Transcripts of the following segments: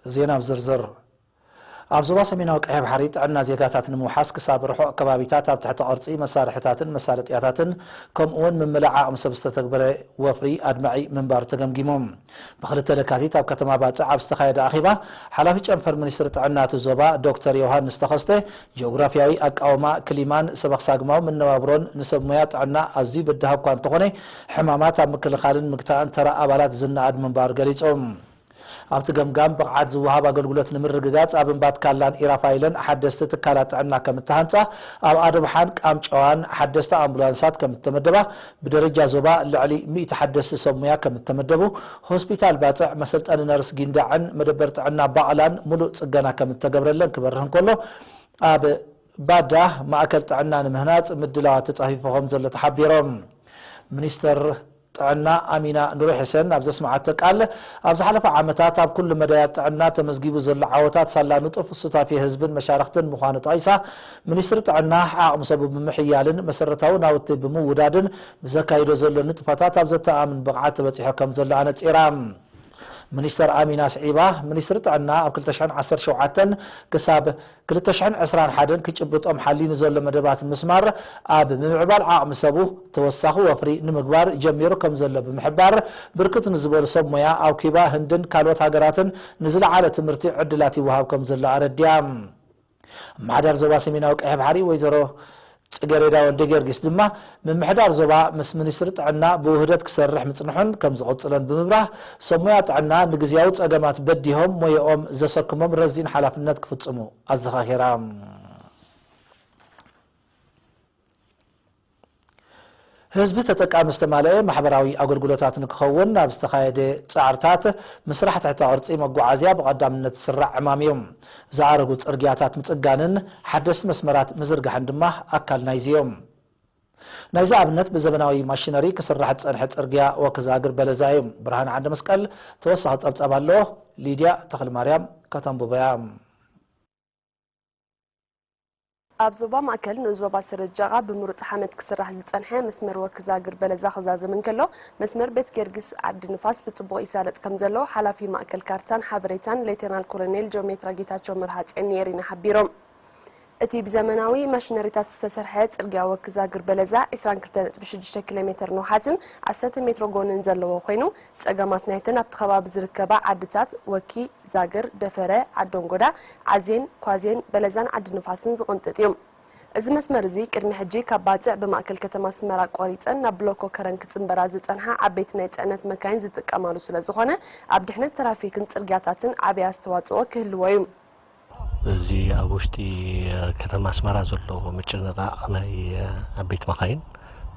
ዜና ብዝርዝር። ኣብ ዞባ ሰሜናዊ ቀይሕ ባሕሪ ጥዕና ዜጋታት ንምውሓስ ክሳብ ርሑቕ ከባቢታት ኣብ ትሕቲ ቅርጺ መሳርሕታትን መሳለጥያታትን ከምኡ እውን ምምላእ ዓቕሚ ሰብ ዝተተግበረ ወፍሪ ኣድማዒ ምንባሩ ተገምጊሙ። ብክልተ ለካቲት ኣብ ከተማ ባጽዕ ኣብ ዝተኻየደ ኣኼባ ሓላፊ ጨንፈር ሚኒስትሪ ጥዕና እቲ ዞባ ዶክተር ዮሃንስ ተኸስተ ጂኦግራፊያዊ ኣቃውማ፣ ክሊማን ሰበኽሳግማዊ መነባብሮን ንሰብ ሞያ ጥዕና ኣዝዩ በዳሂ እኳ እንተኾነ ሕማማት ኣብ ምክልኻልን ምግታእን ተራ ኣባላት ዝነኣድ ምንባሩ ገሊጾም። ኣብቲ ገምጋም ብቕዓት ዝወሃብ ኣገልግሎት ንምርግጋጽ ኣብ እምባት ካላን ኢራፋይለን ሓደስቲ ትካላት ጥዕና ከም እተሃንጻ፣ ኣብ ኣደብሓን ቃምጨዋን ሓደስቲ ኣምቡላንሳት ከም እተመደባ፣ ብደረጃ ዞባ ልዕሊ ሚእቲ ሓደስቲ ሰብ ሙያ ከም እተመደቡ፣ ሆስፒታል ባጽዕ መሰልጠኒ ነርስ ጊንዳዕን መደበር ጥዕና ባቕላን ሙሉእ ጽገና ከም እተገብረለን ክበርህ እንከሎ፣ ኣብ ባዳ ማእከል ጥዕና ንምህናጽ ምድላዋት ተጻፊፉ ከም ዘሎ ተሓቢሮም። ሚኒስተር ጥዕና ኣሚና ኑሪ ሕሰን ኣብ ዘስምዓቶ ቃል፣ ኣብ ዝሓለፈ ዓመታት ኣብ ኩሉ መዳያት ጥዕና ተመዝጊቡ ዘሎ ዓወታት ሳላ ንጡፍ ሱታፌ ህዝብን መሻርኽትን ምዃኑ ጠቒሳ፣ ሚኒስትሪ ጥዕና ዓቕሚ ሰቡ ብምሕያልን መሰረታዊ ናውቲ ብምውዳድን ብዘካይዶ ዘሎ ንጥፈታት ኣብ ዘተኣምን ብቕዓት ተበጺሑ ከም ዘሎ ኣነጺራ። ሚኒስተር ኣሚና ስዒባ፣ ሚኒስትሪ ጥዕና ኣብ ክልተ ሽሕን ዓሰርተ ሸውዓተን ክሳብ ክልተ ሽሕን ዕስራን ሓደን ክጭብጦም ሓልዩ ንዘሎ መደባት ምስማር፣ ኣብ ምምዕባል ዓቕሚ ሰቡ ተወሳኺ ወፍሪ ንምግባር ጀሚሩ ከም ዘሎ ብምሕባር፣ ብርክት ንዝበሉ ሰብ ሞያ ኣብ ኪባ፣ ህንድን ካልኦት ሃገራትን ንዝለዓለ ትምህርቲ ዕድላት ይወሃብ ከም ዘሎ ኣረድያ። ኣመሓዳሪ ዞባ ሰሜናዊ ቀይሕ ባሕሪ ወይዘሮ ጽጌሬዳ ወልደ ጊዮርጊስ ድማ፣ ምምሕዳር ዞባ ምስ ሚኒስትሪ ጥዕና ብውህደት ክሰርሕ ምጽንሑን ከም ዝቕጽሎን ብምብራህ፣ ሰብ ሞያ ጥዕና ንግዝያዊ ጸገማት በዲሆም ሞያኦም ዘሰክሞም ረዚን ሓላፍነት ክፍጽሙ ኣዘኻኺራ። ህዝቢ ተጠቃሚ ዝተማልአ ማሕበራዊ ኣገልግሎታት ንክኸውን ኣብ ዝተኻየደ ጻዕርታት፣ ምስራሕ ትሕተ ቅርጺ መጓዓዝያ ብቐዳምነት ዝስራዕ ዕማም እዩ። ዝኣረጉ ጽርግያታት ምጽጋንን ሓደስቲ መስመራት ምዝርጋሕን ድማ ኣካል ናይዚ እዮም። ናይዚ ኣብነት ብዘበናዊ ማሽነሪ ክስራሕ ዝጸንሐ ጽርግያ ወክዛግር በለዛ እዩ። ብርሃን ዓንደ መስቀል ተወሳኺ ጸብጻብ ኣለዎ። ሊድያ ተኽለማርያም ከተንብቦ እያ። ኣብ ዞባ ማእከል ንኡስ ዞባ ሰረጃቓ ብምሩጽ ሓመድ ክስራሕ ዝጸንሐ መስመር ወክዛግር በለዛ ክዛዘም እንከሎ፣ መስመር ቤት ጊዮርጊስ ዓዲ ንፋስ ብጽቡቕ ይሳለጥ ከም ዘሎ ሓላፊ ማእከል ካርታን ሓበሬታን ሌተናል ኮሎኔል ጆሜትራ ጌታቸው መርሃ ጽዮን ንኤሪና ሓቢሮም። እቲ ብዘመናዊ ማሽነሪታት ዝተሰርሐ ጽርግያ ወክዛግር በለዛ ዕስራን ክልተን ነጥቢ ሽዱሽተ ኪሎ ሜተር ንውሓትን ዓሰርተ ሜትሮ ጎንን ዘለዎ ኮይኑ፣ ጸገማት ናይተን ኣብቲ ከባቢ ዝርከባ ዓድታት ወኪ፣ ዛግር፣ ደፈረ፣ ዓዶንጎዳ፣ ዓዜን፣ ኳዜን፣ በለዛን ዓዲ ንፋስን ዝቕንጥጥ እዩ። እዚ መስመር እዚ ቅድሚ ሕጂ ካብ ባጽዕ ብማእከል ከተማ ኣስመራ ቆሪጸን ናብ ብሎኮ ከረን ክጽንበራ ዝጸንሓ ዓበይቲ ናይ ጽዕነት መካይን ዝጥቀማሉ ስለ ዝኾነ፣ ኣብ ድሕነት ትራፊክን ጽርግያታትን ዓቢ ኣስተዋጽኦ ክህልዎ እዩ። እዚ ኣብ ውሽጢ ከተማ ኣስመራ ዘሎ ምጭንቓቕ ናይ ዓበይቲ መኻይን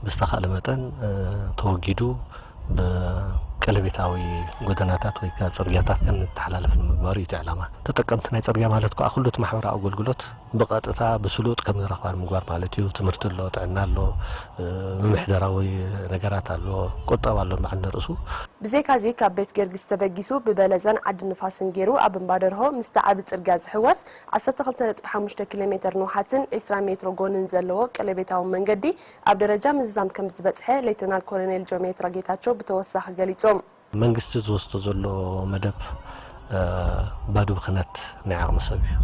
ብዝተኻእለ መጠን ተወጊዱ፣ ብቀለቤታዊ ጎደናታት ወይ ከዓ ጽርግያታት ከም ንተሓላለፍ ንምግባሩ እዩ እቲ ዕላማ። ተጠቀምቲ ናይ ጽርግያ ማለት ከዓ ኩሉ እቲ ማሕበራዊ ኣገልግሎት ብቐጥታ ብስሉጥ ከም ዝረኽባ ንምግባር ማለት እዩ። ትምህርቲ ኣሎ፣ ጥዕና ኣሎ፣ ምምሕዳራዊ ነገራት ኣሎ፣ ቁጠባ ኣሎ በዓል ንርእሱ። ብዘይካዚ ካብ ቤት ጊዮርጊስ ተበጊሱ ብበለዛን ዓዲ ንፋስን ገይሩ ኣብ እምባ ደርሆ ምስቲ ዓቢ ጽርግያ ዝሕወስ ዓሰርተ ክልተ ነጥቢ ሓሙሽተ ኪሎ ሜተር ንውሓትን ዕስራ ሜትሮ ጎንን ዘለዎ ቀለቤታዊ መንገዲ ኣብ ደረጃ ምዝዛም ከም ዝበጽሐ ሌተናል ኮሎኔል ጆሜትራ ጌታቸው ብተወሳኺ ገሊጾም። መንግስቲ ዝወስዶ ዘሎ መደብ፣ እ፣ ባዶ ብኽነት ናይ ዓቕሚ ሰብ እዩ።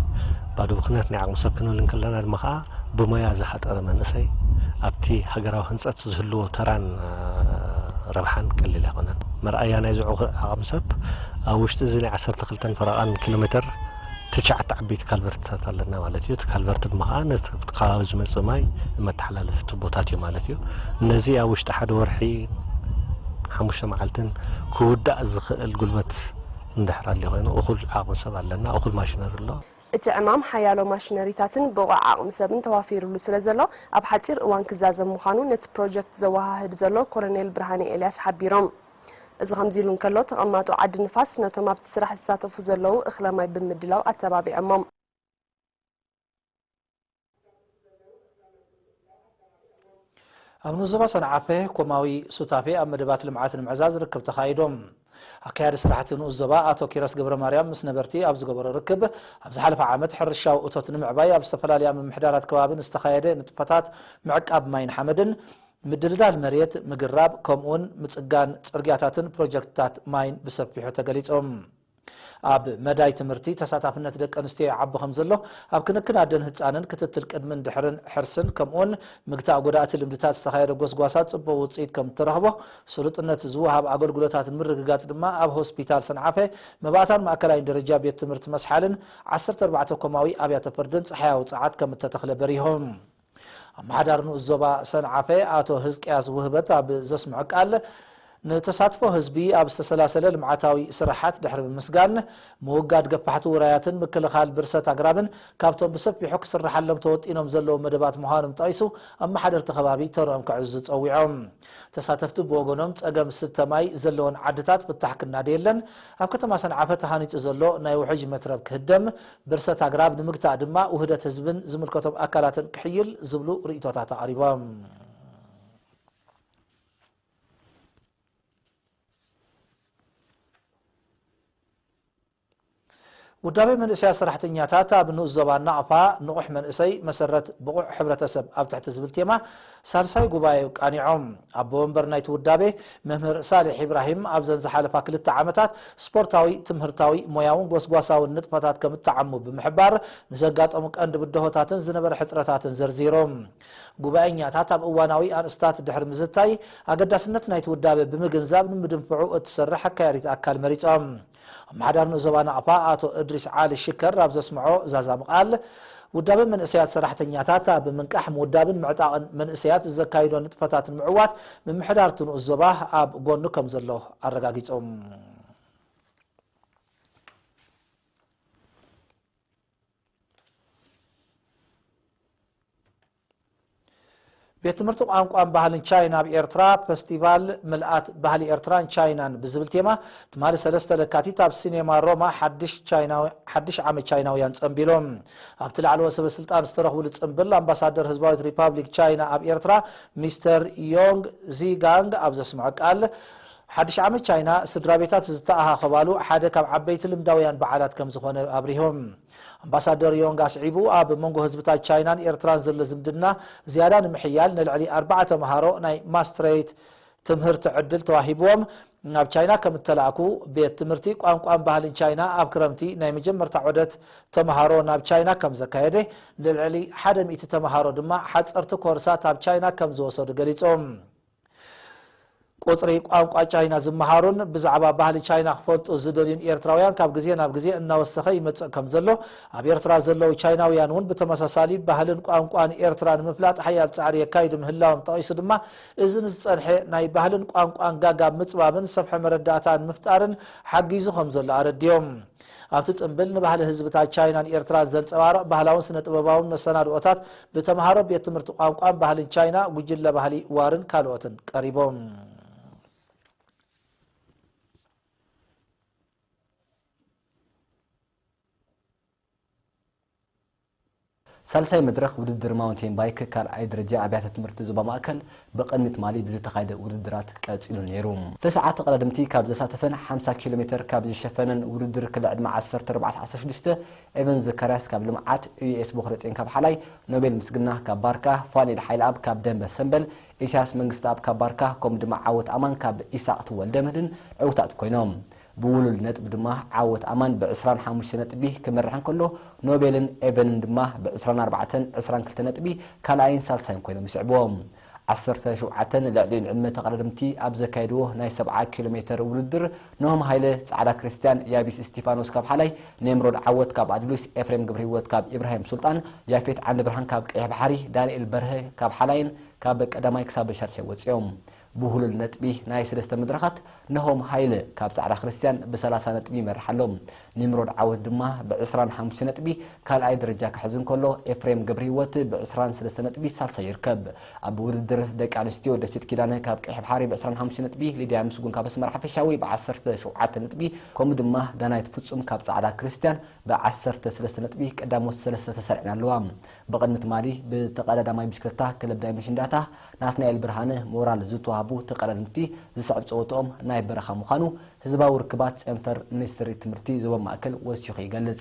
ባዶ ብኽነት ናይ ዓቕሚ ሰብ ክንብል እንከለና ድማ ኸዓ ብሞያ ዝሓጠረ መንእሰይ ኣብቲ ሃገራዊ ህንጸት ዝህልዎ ተራን፣ እ፣ ረብሓን ቀሊል ኣይኮነን። መርኣያ ናይዚ ዕቑ-፣ ዓቕሚ ሰብ ኣብ ውሽጢ እዚ ናይ ዓሰርተ ክልተን ፈረቓን ኪሎ ሜተር ትሽዓተ ዓበይቲ ካልቨርትታት ኣለና ማለት እዩ። እቲ ካልቨርት ድማ ኸዓ ነቲ ከባቢ ዝመጽእ ማይ መተሓላለፊ ቱቦታት እዩ ማለት እዩ። ነዚ ኣብ ውሽጢ ሓደ ወርሒ ሓሙሽተ መዓልትን ክውዳእ ዝኽእል ጉልበት እንድሕር ኣልዩ ኮይኑ፣ እኹል ዓቕሚ ሰብ ኣለና፣ እኹል ማሽነሪ ኣሎ። እቲ ዕማም ሓያሎ ማሽነሪታትን ብቑዕ ዓቕሚ ሰብን ተዋፊሩሉ ስለ ዘሎ፣ ኣብ ሓጺር እዋን ክዛዘም ምዃኑ ነቲ ፕሮጀክት ዘወሃህድ ዘሎ ኮሎኔል ብርሃነ ኤልያስ ሓቢሮም። እዚ ከምዚ ኢሉ እንከሎ፣ ተቐማጦ ዓዲ ንፋስ ነቶም ኣብቲ ስራሕ ዝሳተፉ ዘለዉ እኽለ ማይ ብምድላው ኣተባቢዖሞም። ኣብ ንኡስ ዞባ ሰንዓፈ ኮማዊ ሱታፌ ኣብ መደባት ልምዓት ንምዕዛዝ ርክብ ተኻይዶም። ኣካያዲ ስራሕቲ ንኡስ ዞባ ኣቶ ኪሮስ ገብረ ማርያም ምስ ነበርቲ ኣብ ዝገበሮ ርክብ፣ ኣብ ዝሓለፈ ዓመት ሕርሻዊ እቶት ንምዕባይ ኣብ ዝተፈላለያ ምምሕዳራት ከባቢ ንዝተኻየደ ንጥፈታት ምዕቃብ ማይን ሓመድን፣ ምድልዳል መሬት፣ ምግራብ፣ ከምኡውን ምጽጋን ጽርግያታትን ፕሮጀክትታት ማይን ብሰፊሑ ተገሊጾም። ኣብ መዳይ ትምህርቲ ተሳታፍነት ደቂ ኣንስትዮ ይዓቢ ከም ዘሎ፣ ኣብ ክንክን ኣደን ህጻንን ክትትል ቅድምን ድሕርን ሕርስን ከምኡውን ምግታእ ጎዳእቲ ልምድታት ዝተኻየደ ጎስጓሳት ጽቡቕ ውጽኢት ከም እተረኽቦ፣ ስሉጥነት ዝወሃብ ኣገልግሎታት ንምርግጋጽ ድማ ኣብ ሆስፒታል ሰንዓፈ መባእታን ማእከላይን ደረጃ ቤት ትምህርቲ መስሓልን ዓሰርተ ኣርባዕተ ኮማዊ ኣብያተ ፍርድን ጸሓያዊ ጸዓት ከም እተተኽለ በሪሆም። ኣመሓዳሪ ንኡስ ዞባ ሰንዓፈ ኣቶ ህዝቅያስ ውህበት ኣብ ዘስምዖ ቃል፣ ንተሳትፎ ህዝቢ ኣብ ዝተሰላሰለ ልምዓታዊ ስራሓት ድሕሪ ብምስጋን፣ ምውጋድ ገፋሕቲ ውራያትን ምክልኻል ብርሰት ኣግራብን ካብቶም ብሰፊሑ ክስርሓሎም ተወጢኖም ዘለዉ መደባት ምዃኖም ጠቒሱ፣ ኣመሓደርቲ ከባቢ ተረኦም ከዕዝዙ ጸዊዖም። ተሳተፍቲ ብወገኖም፣ ጸገም ስተ ማይ ዘለወን ዓድታት ፍታሕ ክናደ የለን፣ ኣብ ከተማ ሰንዓፈ ተሃኒጹ ዘሎ ናይ ውሕጅ መትረብ ክህደም፣ ብርሰት ኣግራብ ንምግታእ ድማ ውህደት ህዝብን ዝምልከቶም ኣካላትን ክሕይል ዝብሉ ርእይቶታት ኣቕሪቦም። ውዳቤ መንእሰያት ሰራሕተኛታት ኣብ ንኡስ ዞባ ናቕፋ፣ ንቑሕ መንእሰይ መሰረት ብቑዕ ሕብረተሰብ ኣብ ትሕቲ ዝብል ቴማ ሳልሳይ ጉባኤ ቃኒዖም። ኣቦ ወንበር ናይቲ ውዳቤ መምህር ሳሌሕ ኢብራሂም፣ ኣብዘን ዝሓለፋ ክልተ ዓመታት ስፖርታዊ፣ ትምህርታዊ፣ ሞያውን ጎስጓሳውን ንጥፈታት ከም እተዓሙ ብምሕባር፣ ንዘጋጠሙ ቀንዲ ብድሆታትን ዝነበረ ሕጽረታትን ዘርዚሮም። ጉባኤኛታት ኣብ እዋናዊ ኣርእስታት ድሕሪ ምዝታይ፣ ኣገዳስነት ናይቲ ውዳበ ብምግንዛብ ንምድንፍዑ እትሰርሕ ኣካያዲት ኣካል መሪጾም። ኣመሓዳሪ ንኡስ ዞባ ናቕፋ ኣቶ እድሪስ ዓሊ ሽከር ኣብ ዘስምዖ ዛዛሚ ቃል፣ ውዳበ መንእሰያት ሰራሕተኛታት ኣብ ምንቃሕ፣ ምውዳብን ምዕጣቕን መንእሰያት ዘካይዶ ንጥፈታት ንምዕዋት፣ ምምሕዳር እቲ ንኡስ ዞባ ኣብ ጎኑ ከም ዘሎ ኣረጋጊጾም። ቤት ትምህርቲ ቋንቋን ባህልን ቻይና ኣብ ኤርትራ፣ ፈስቲቫል ምልኣት ባህሊ ኤርትራን ቻይናን ብዝብል ቴማ፣ ትማሊ ሰለስተ ለካቲት ኣብ ሲኔማ ሮማ ሓድሽ ቻይናዊ-፣ ሓድሽ ዓመት ቻይናውያን ጸንቢሎም። ኣብቲ ላዕለዎት ሰበ ስልጣን ዝተረኽብሉ ጽምብል፣ ኣምባሳደር ህዝባዊት ሪፓብሊክ ቻይና ኣብ ኤርትራ ሚስተር ዮንግ ዚጋንግ ኣብ ዘስምዖ ቃል፣ ሓድሽ ዓመት ቻይና ስድራ ቤታት ዝተኣኻኸባሉ ሓደ ካብ ዓበይቲ ልምዳውያን በዓላት ከም ዝኾነ ኣብሪሆም። ኣምባሳደር ዮንግ ኣስዒቡ፣ ኣብ መንጎ ህዝብታት ቻይናን ኤርትራን ዘሎ ዝምድና ዝያዳ ንምሕያል፣ ንልዕሊ ኣርባዓ ተምሃሮ ናይ ማስትሬት ትምህርቲ ዕድል ተዋሂብዎም ናብ ቻይና ከም እተላእኩ፣ ቤት ትምህርቲ ቋንቋን ባህልን ቻይና ኣብ ክረምቲ ናይ መጀመርታ ዑደት ተምሃሮ ናብ ቻይና ከም ዘካየደ፣ ንልዕሊ ሓደ ሚእቲ ተምሃሮ ድማ ሓጸርቲ ኮርሳት ኣብ ቻይና ከም ዝወሰዱ ገሊጾም። ቁጽሪ ቋንቋ ቻይና ዝመሃሩን ብዛዕባ ባህሊ ቻይና ክፈልጡ ዝደልዩን ኤርትራውያን ካብ ግዜ ናብ ግዜ እናወሰኸ ይመጽእ ከም ዘሎ፣ ኣብ ኤርትራ ዘለዉ ቻይናውያን እውን ብተመሳሳሊ ባህልን ቋንቋን ኤርትራ ንምፍላጥ ሓያል ጻዕሪ የካይዱ ምህላዎም ጠቒሱ ድማ፣ እዚ ንዝጸንሐ ናይ ባህልን ቋንቋን ጋጋ ምጽባብን ሰፍሐ መረዳእታ ንምፍጣርን ሓጊዙ ከም ዘሎ ኣረዲኦም። ኣብቲ ጽምብል ንባህሊ ህዝብታት ቻይናን ኤርትራን ዘንጸባርቕ ባህላውን ስነ-ጥበባውን መሰናድኦታት ብተምሃሮ ቤት ትምህርቲ ቋንቋን ባህልን ቻይና፣ ጉጅለ ባህሊ ዋርን ካልኦትን ቀሪቦም። ሳልሳይ መድረኽ ውድድር ማውንቴን ባይክ ካልኣይ ደረጃ ኣብያተ ትምህርቲ ዞባ ማእከል ብቕድሚ ትማሊ ብዝተኻየደ ውድድራት ቀጺሉ ነይሩ። ተስዓ ተቐዳደምቲ ካብ ዘሳተፈን ሓምሳ ኪሎ ሜተር ካብ ዝሸፈነን ውድድር ክልዕ ዕድመ ዓሰርተ ኣርባዕተ ዓሰርተ ሽዱሽተ፣ ኤቨን ዘካርያስ ካብ ልምዓት፣ ዩ ኤስ ቦኽረጼን ካብ ሓላይ፣ ኖቤል ምስግና ካብ ባርካ፣ ፋኒል ሓይለኣብ ካብ ደንበ ሰምበል፣ ኢሳያስ መንግስተኣብ ካብ ባርካ፣ ከምኡ ድማ ዓወት ኣማን ካብ ኢሳቕ ተወልደ ምህድን ዕውታት ኮይኖም። ብውሉል ነጥቢ ድማ ዓወት ኣማን ብዕስራን ሓሙሽተ ነጥቢ ክመርሕ እንከሎ፣ ኖቤልን ኤቨንን ድማ ብዕስራን ኣርባዕተን ዕስራን ክልተ ነጥቢ ካልኣይን ሳልሳይን ኮይኖም ይስዕብዎም። ዓሰርተ ሸውዓተን ልዕሊኡን ዕድመ ተቐዳደምቲ ኣብ ዘካየድዎ ናይ ሰብዓ ኪሎ ሜተር ውድድር፣ ኖሆም ሃይለ፣ ጻዕዳ ክርስትያን፣ ያቢስ እስቲፋኖስ ካብ ሓላይ፣ ኔምሮድ ዓወት ካብ ኣድሉስ፣ ኤፍሬም ገብረህይወት ካብ ኢብራሂም ሱልጣን፣ ያፌት ዓንደብርሃን ካብ ቀይሕ ባሕሪ፣ ዳንኤል በርሀ ካብ ሓላይን ካብ ቀዳማይ ክሳብ ሻድሻይ ወጺኦም። ብህሉል ነጥቢ ናይ ሰለስተ መድረኻት፣ ነሆም ሃይለ ካብ ጻዕዳ ክርስትያን ብሰላሳ ነጥቢ ይመርሕ ኣሎ። ኒምሮድ ዓወት ድማ ብዕስራን ሓሙሽተ ነጥቢ ካልኣይ ደረጃ ክሕዝ እንከሎ፣ ኤፍሬም ገብረህይወት ብዕስራን ሰለስተ ነጥቢ ሳልሳይ ይርከብ። ኣብ ውድድር ደቂ ኣንስትዮ፣ ደሴት ኪዳነ ካብ ቀይሕ ባሕሪ ብዕስራን ሓሙሽተ ነጥቢ፣ ሊድያ ምስጉን ካብ ኣስመራ ሓፈሻዊ ብዓሰርተ ሸውዓተ ነጥቢ፣ ከምኡ ድማ ዳናይት ፍጹም ካብ ጻዕዳ ክርስትያን ብዓሰርተ ሰለስተ ነጥቢ ቀዳሞት ሰለስተ ተሰሪዐን ኣለዋ። ብቕድሚ ትማሊ ብተቐዳዳማይ ብሽክለታ ክለብ ዳይመንሽን ዳታ ናትናኤል ብርሃነ ሞራል ዝተዋህቡ ተቐዳደምቲ ዝስዕብ ጸወትኦም ናይ በረኻ ምዃኑ ህዝባዊ ርክባት ሴንተር ሚኒስትሪ ትምህርቲ ዞባ ማእከል ወሲኹ ይገልጽ።